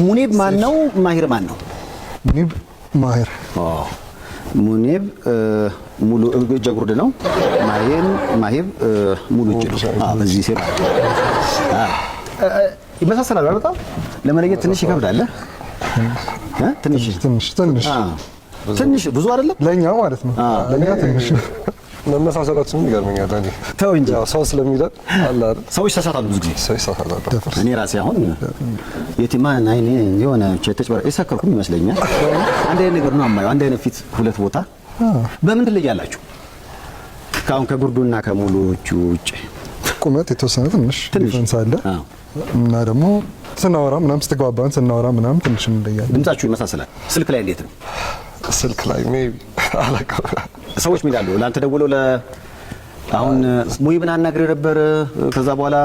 ሙኒብ ማን ነው? ማሂር ማን ነው? ሙኒብ፣ ማሂር። ሙኒብ ሙሉ እጀ ጉርድ ነው። ማሂብ ሙሉ እጅ ነው። አዎ፣ በዚህ ሴት ይመሳሰላሉ አይደል? በጣም ለመለየት ትንሽ ይከብዳል። እ ትንሽ ትንሽ ትንሽ። ትንሽ ብዙ አይደለም። ለኛ ማለት ነው። ለኛ ትንሽ ነው። መመሳሰላችንም ይገርመኛል። እኔ ተው እንጂ። ያው ሰው ስለሚለን አለ አይደል? ሰዎች ይሳሳታሉ ብዙ ጊዜ። ሰው ይሳሳታል። እኔ ራሴ አሁን የቲማን አይኔ የሆነ ተጭበረ የሰከርኩም ይመስለኛል። አንድ አይነት ነገር ነው የማየው። አንድ አይነት ፊት ሁለት ቦታ። በምን ትለያላችሁ? ከአሁን ከጉርዱና ከሙሉዎቹ ውጭ? ቁመት የተወሰነ ትንሽ ትንሽ difference አለ እና ደግሞ ስናወራ ምናምን፣ ስትግባባን ስናወራ ምናምን ትንሽ እንለያለን። ድምጻችሁ ይመሳሰላል። ስልክ ላይ እንዴት ነው? ስልክ ላይ maybe አላውቅም። ሰዎች ምን ይላሉ? ለአንተ ደውለው አሁን ሙሂብን አናግሬ ነበር፣ ከዛ በኋላ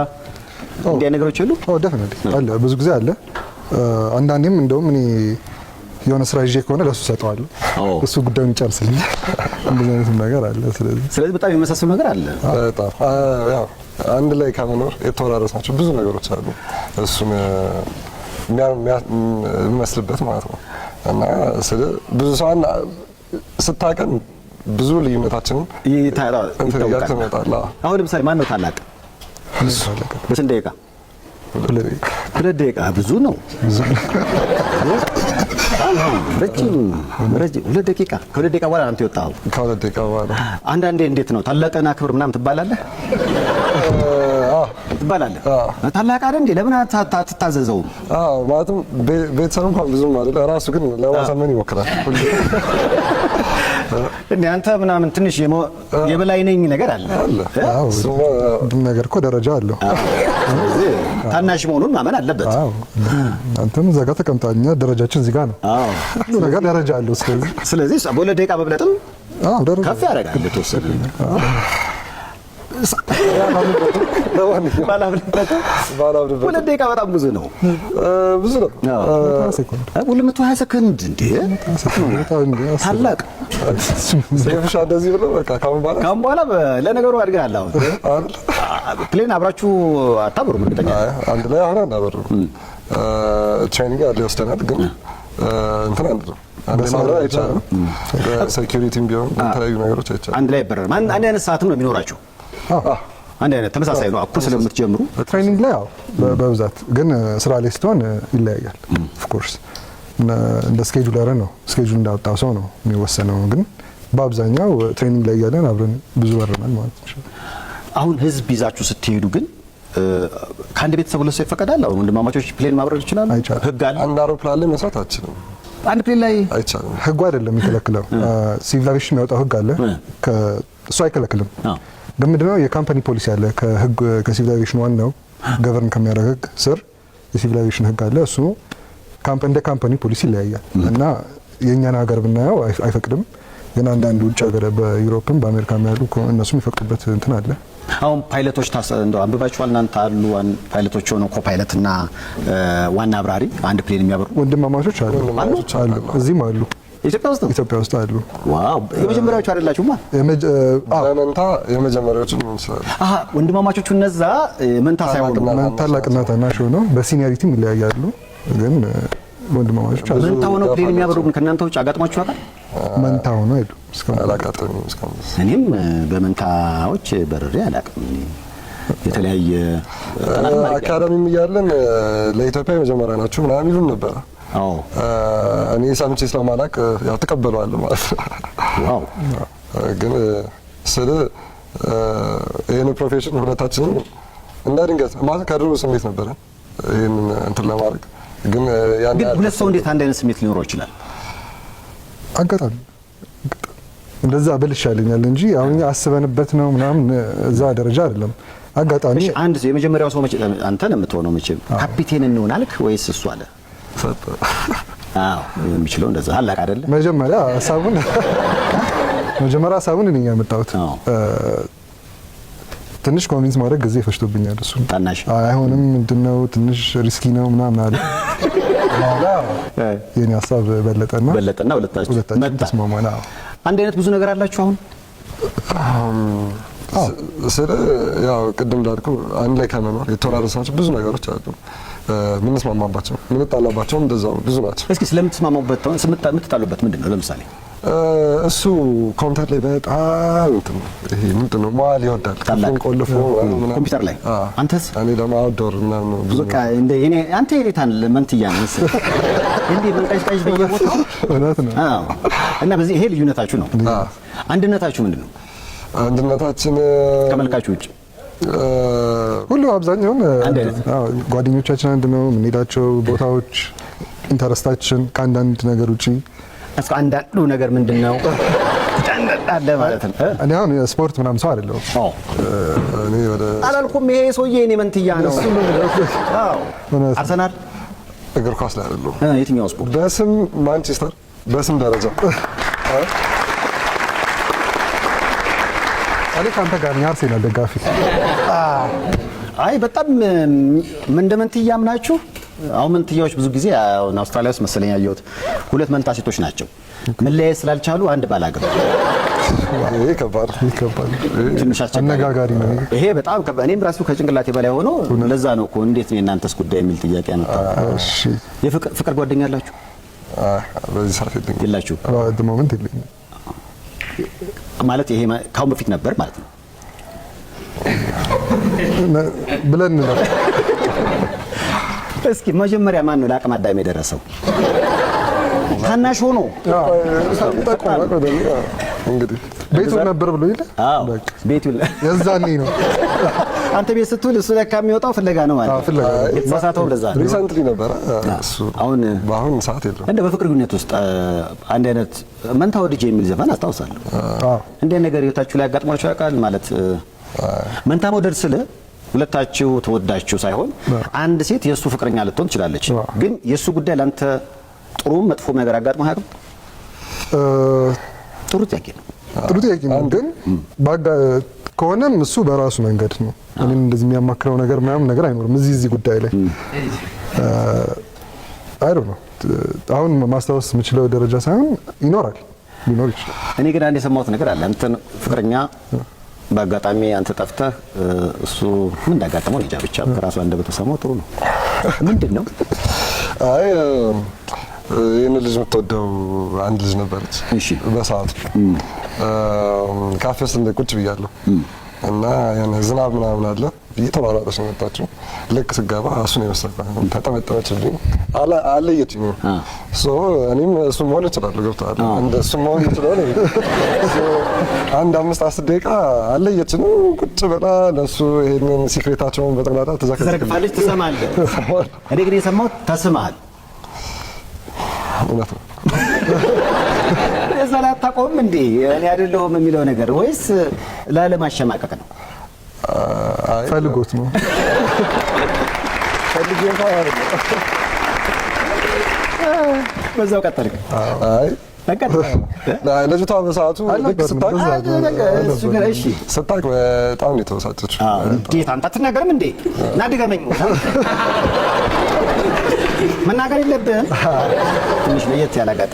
እንዲህ አይነት ነገሮች የሉ? Oh, definitely አለ፣ ብዙ ጊዜ አለ። አንዳንዴም እንደውም እኔ የሆነ ስራ ይዤ ከሆነ ለእሱ ሰጠዋለሁ። እሱ ጉዳዩን ይጨርስልኛል። እንደዚህ አይነትም ነገር አለ። ስለዚህ ስለዚህ በጣም የመሳሰሉ ነገር አለ። በጣም ያው አንድ ላይ ከመኖር የተወራረስናቸው ብዙ ነገሮች አሉ። እሱን የሚመስልበት ማለት ነው። እና ስለ ብዙ ሰው ስታቀን ብዙ ልዩነታችንን እንትን እያልክ ይታወቃል። ትመጣለህ። አዎ። አሁን ለምሳሌ ማን ነው ታላቅ? በስንት ደቂቃ? 2 ደቂቃ። 2 ደቂቃ ብዙ ነው። ረጅም ረጅም 2 ደቂቃ። ከ2 ደቂቃ በኋላ አንተ የወጣኸው። ከ2 ደቂቃ በኋላ። አንዳንዴ እንዴት ነው፣ ታላቅን አክብር ምናምን ትባላለህ? አዎ። ትባላለህ። አዎ። ታላቅ አይደል እንዴ? ለምን አትታዘዘውም? አዎ፣ ማለትም ቤተሰብ እንኳን ብዙም አይደለ፣ ራሱ ግን ለማሳመን ይሞክራል ሁሌ። እንዴ አንተ ምናምን ትንሽ የበላይ ነኝ ነገር አለ። አለ። እ? አዎ። እሱማ ሁሉም ነገር እኮ ደረጃ አለው። ስለዚህ ታናሽ መሆኑን ማመን አለበት። አዎ፣ አንተም እዛ ጋር ተቀምጣል፣ እኛ ደረጃችን እዚህ ጋር ነው። ሁሉ ነገር ደረጃ አለው። ስለዚህ ስለዚህ በ2 ደቂቃ መብለጥም አዎ፣ ደረጃ ከፍ ያደርጋል የተወሰነ። ለማንኛውም ባላምንበትም ባላምንበትም 2 ደቂቃ በጣም ብዙ ነው። ብዙ ነው። ሴኮንድ። 220 ሰከንድ እንዴ! ታላቅ። ሰይፍሻ እንደዚህ ብሎ በቃ ካሁን በኋላ ካሁን በኋላ ለነገሩ አድገሃል። አሁን አይደል? Plane አብራችሁ አታበሩም? እርግጠኛ ነኝ። አይ፣ አንድ ላይ አሁን አናበርም። Training አለ ይወስደናል፣ ግን እንትን አንልም። አንድ ላይ ማብረር አይቻልም። በ security ም ቢሆን በተለያዩ ነገሮች አይቻልም። አንድ ላይ አይበረርም። አንድ አይነት ሰዓትም ነው የሚኖራችሁ። አንድ አይነት ተመሳሳይ ነው። እኩል ስለምትጀምሩ። Training ላይ ያው በብዛት ግን ስራ ላይ ስትሆን ይለያያል። Of course እንደ scheduler ነው፣ schedule እንዳወጣው ሰው ነው የሚወሰነው። ግን በአብዛኛው training ላይ እያለን አብረን ብዙ በረናል ማለት ይችላል። አሁን ህዝብ ይዛችሁ ስትሄዱ ግን ከአንድ ቤተሰብ ሁለት ሰው ይፈቀዳል? አሁን ወንድማማቾች plane ማብረር ይችላሉ? አይቻልም። ህግ አለ? አንድ አውሮፕላን ላይ መስራት አትችልም። አንድ plane ላይ? አይቻልም። ህጉ አይደለም የሚከለክለው፣ civil aviation የሚያወጣው ህግ አለ። እሱ አይከለክልም። ግን ምንድነው የ company policy አለ። ከህግ ከ civil aviation ዋናው govern ከሚያደርግ ህግ ስር የ civil aviation ህግ አለ። እሱ እንደ company policy ይለያያል እና የእኛን ሀገር ብናየው አይፈቅድም። ግን አንዳንድ ውጭ ሀገር በ Europe ም በአሜሪካም ያሉ እነሱ የሚፈቅዱበት እንትን አለ። አሁን ፓይለቶች እንደው አንብባችኋል እናንተ? አሉ ፓይለቶች ሆነው copilot እና ዋና አብራሪ አንድ plane የሚያበሩ? ወንድማማቾች አሉ። ወንድማማቾች አሉ፣ እዚህም አሉ። ኢትዮጵያ ውስጥ ነው? ኢትዮጵያ ውስጥ አሉ። Wow፣ የመጀመሪያዎቹ አይደላችሁማ? አዎ። በመንታ የመጀመሪያዎቹ ሊሆን ይችላል። አሃ፣ ወንድማማቾቹ እነዛ መንታ ሳይሆኑ ታላቅና ታናሽ ሆነው በ seniority ም ይለያያሉ። ግን ወንድማማቾች አሉ። መንታ ሆነው plane የሚያበሩ ግን ከእናንተ ውጭ አጋጥሟችሁ ያውቃል? መንታ ሆነው አይሉም እስካሁን። አላጋጠመኝም እስካሁን ድረስ። እኔም በመንታዎች በርሬ አላውቅም። እኔ የተለያየ ጥናትም አድርጌያለሁ። አካዳሚም እያለን ለኢትዮጵያ የመጀመሪያ ናችሁ ምናምን ይሉን ነበረ። እኔ ሰምቼ ስለማላውቅ ያው ተቀበለዋለሁ ማለት ነው። ግን ስለ ይህን profession ሁለታችንም እንደ ድንገት ማለት ከድሮ ስሜት ነበረ ይህንን እንትን ለማድረግ፣ ግን ያን ግን ያህል ሁለት ሰው እንዴት አንድ አይነት ስሜት ሊኖረው ይችላል? አጋጣሚ እንደዛ ብል ይሻለኛል እንጂ አሁን እኛ አስበንበት ነው ምናምን እዛ ደረጃ አይደለም። አጋጣሚ። እሺ፣ አንድ ሰው የመጀመሪያው ሰው መቼ አንተ ነው የምትሆነው? መቼም ካፒቴን እንሆን አልክ ወይስ እሱ አለ? ሰጠ። አዎ፣ የሚችለው እንደዛ ታላቅ አይደለ? መጀመሪያ ሀሳቡን እኔ ነኝ ያመጣሁት። ትንሽ convince ማድረግ ጊዜ ፈጅቶብኛል። እሱ ታናሽ። አይሆንም፣ ምንድነው ትንሽ risky ነው ምናምን አለ። በኋላ የኔ ሀሳብ በለጠና በለጠና ሁለታችሁ ሁለታችን መጣ። ተስማማን። አዎ። አንድ አይነት ብዙ ነገር አላችሁ አሁን? ስለ ያው ቅድም እንዳልኩ አንድ ላይ ከመኖር የተወራረስናቸው ብዙ ነገሮች አሉ። የምንስማማባቸው የምንጣላባቸውም እንደዛው ብዙ ናቸው። እስኪ ስለምትስማማበት የምትጣሉበት ምንድን ነው? ለምሳሌ እሱ ኮምፒውተር ላይ በጣም እንትን ነው። ይሄ ምንድን ነው መዋል ይወዳል። ታላቅ ክፍሉን ቆልፎ ምናምን። ኮምፒውተር ላይ። አዎ። አንተስ? እኔ ደግሞ outdoor ምናምን ነው ብዙ። በቃ እንደ የኔ አንተ የኔታን መንትያ ነው መሰለኝ እንዲህ መንቀዥቀዥ በየቦታው። እውነት ነው። አዎ። እና በዚህ ይሄ ልዩነታችሁ ነው። አዎ። አንድነታችሁ ምንድን ነው? አንድነታችን ከመልካችሁ ውጭ። ሁሉ አብዛኛውን አንድ አይነት። አዎ፣ ጓደኞቻችን አንድ ነው። የምንሄዳቸው ቦታዎች፣ interest ኣችን ከአንዳንድ ነገር ውጪ። እስከ አንዳንዱ ነገር ምንድን ነው አለ ማለት ነው። እኔ አሁን ስፖርት ምናምን ሰው አይደለሁም። አዎ። እኔ ወደ አላልኩም። ይሄ ሰውዬ የኔ መንትያ ነው። አዎ። እውነት። አርሰናል። እግር ኳስ ላይ አይደለሁም። የትኛው ስፖርት? በስም ማንቸስተር፣ በስም ደረጃ። እኔ ከአንተ ጋር ነኝ፣ አርሴናል ደጋፊ። አይ በጣም እንደ መንትያም ናችሁ። አሁን መንትያዎች ብዙ ጊዜ አሁን አውስትራሊያ ውስጥ መሰለኝ ያየሁት ሁለት መንታ ሴቶች ናቸው። መለያየት ስላልቻሉ አንድ ባል አገቡ። ይሄ ከባድ ነው። ይከባል። ትንሽ አስቸጋሪ። አነጋጋሪ ነው። ይሄ በጣም ከባድ፣ እኔም ራሱ ከጭንቅላቴ በላይ ሆኖ ለዛ ነው እኮ እንዴት ነው የእናንተስ ጉዳይ የሚል ጥያቄ ያመጣው። እሺ። የፍቅር ፍቅር ጓደኛ አላችሁ? አይ፣ በዚህ ሰዓት የለኝም። የላችሁ? At the moment የለኝም። ማለት ይሄ ካሁን በፊት ነበር ማለት ነው። ብለን ነው። እስኪ መጀመሪያ ማን ነው ለአቅመ አዳም የደረሰው? ታናሽ ሆኖ። ጠቁም እንግዲህ። ቤቱ ነበር ብሎ የለ። አዎ። በቃ። ቤቱ። የዛኔ ነው። አንተ ቤት ስትውል እሱ ለካ የሚወጣው ፍለጋ ነው ማለት አዎ፣ ነው። ፍለጋ ነው። የተሳሳተው ለዛ ነው። Recently ነበረ እሱ። አሁን በአሁን ሰዓት የለም። እንደ በፍቅር ግንኙነት ውስጥ አንድ አይነት መንታ ወድጄ የሚል ዘፈን አስታውሳለሁ። አዎ። እንደ ነገር ህይወታችሁ ላይ አጋጥሟችሁ ያውቃል? ማለት መንታ መውደድ ስለ ሁለታችሁ ተወዳችሁ ሳይሆን አንድ ሴት የእሱ ፍቅረኛ ልትሆን ትችላለች። ግን የእሱ ጉዳይ ለአንተ ጥሩም መጥፎም ነገር አጋጥሞ አያውቅም? ጥሩ ጥያቄ ነው። ጥሩ ጥያቄ ነው። ግን ከሆነም እሱ በራሱ መንገድ ነው። እኔም እንደዚህ የሚያማክረው ነገር ምናምን ነገር አይኖርም። እዚህ ጉዳይ ላይ I don't know፣ አሁን ማስታወስ የምችለው ደረጃ ሳይሆን ይኖራል፣ ሊኖር ይችላል። እኔ ግን አንድ የሰማሁት ነገር አለ። አንተን ፍቅረኛ በአጋጣሚ አንተ ጠፍተህ እሱ ምን እንዳጋጠመው እንጃ፣ ብቻ ከራሱ አንደበት ሰማው ጥሩ ነው። ምንድን ነው? አይ፣ ይህን ልጅ የምትወደው አንድ ልጅ ነበረች። በሰዓቱ ካፌ ውስጥ እንደ ቁጭ ብያለሁ እና የሆነ ዝናብ ምናምን አለ፣ እየተሯሯጠች ነው የመጣችው። ልክ ስገባ እሱን የመሰልኳት ተጠመጠመችብኝ፣ አለየችኝም። So እኔም እሱ መሆን እችላለሁ፣ ገብቶሃል? እንደ እሱ መሆን እችላለሁ። So አንድ 5-10 ደቂቃ አለየችንም። ቁጭ ብላ ለእሱ ይሄንን secret ኣቸውን በጠቅላላ ትዘረግፋለች፣ ትሰማለህ። እኔ ግን የሰማሁት ተስመሃል። እውነት ነው። እዛ ላይ አታቆምም እንዴ? እኔ አይደለሁም የሚለው ነገር ወይስ ላለማሸማቀቅ ነው? አይ፣ ፈልጎት ነው። ፈልጌ እንኳን አይደለም። በዛው ቀጠልክ? አይ። ቀጠል። አይ፣ ልጅቷ በሰዓቱ ልክ አልነበርንም ስታውቅ በዛ። እሱ ግን እሺ ስታውቅ በጣም ነው የተበሳጨችው። እንዴት አንተ አትናገርም እንዴ? ና ድገመኝ። መናገር የለብህም። ትንሽ ለየት ያለ አጋጣሚ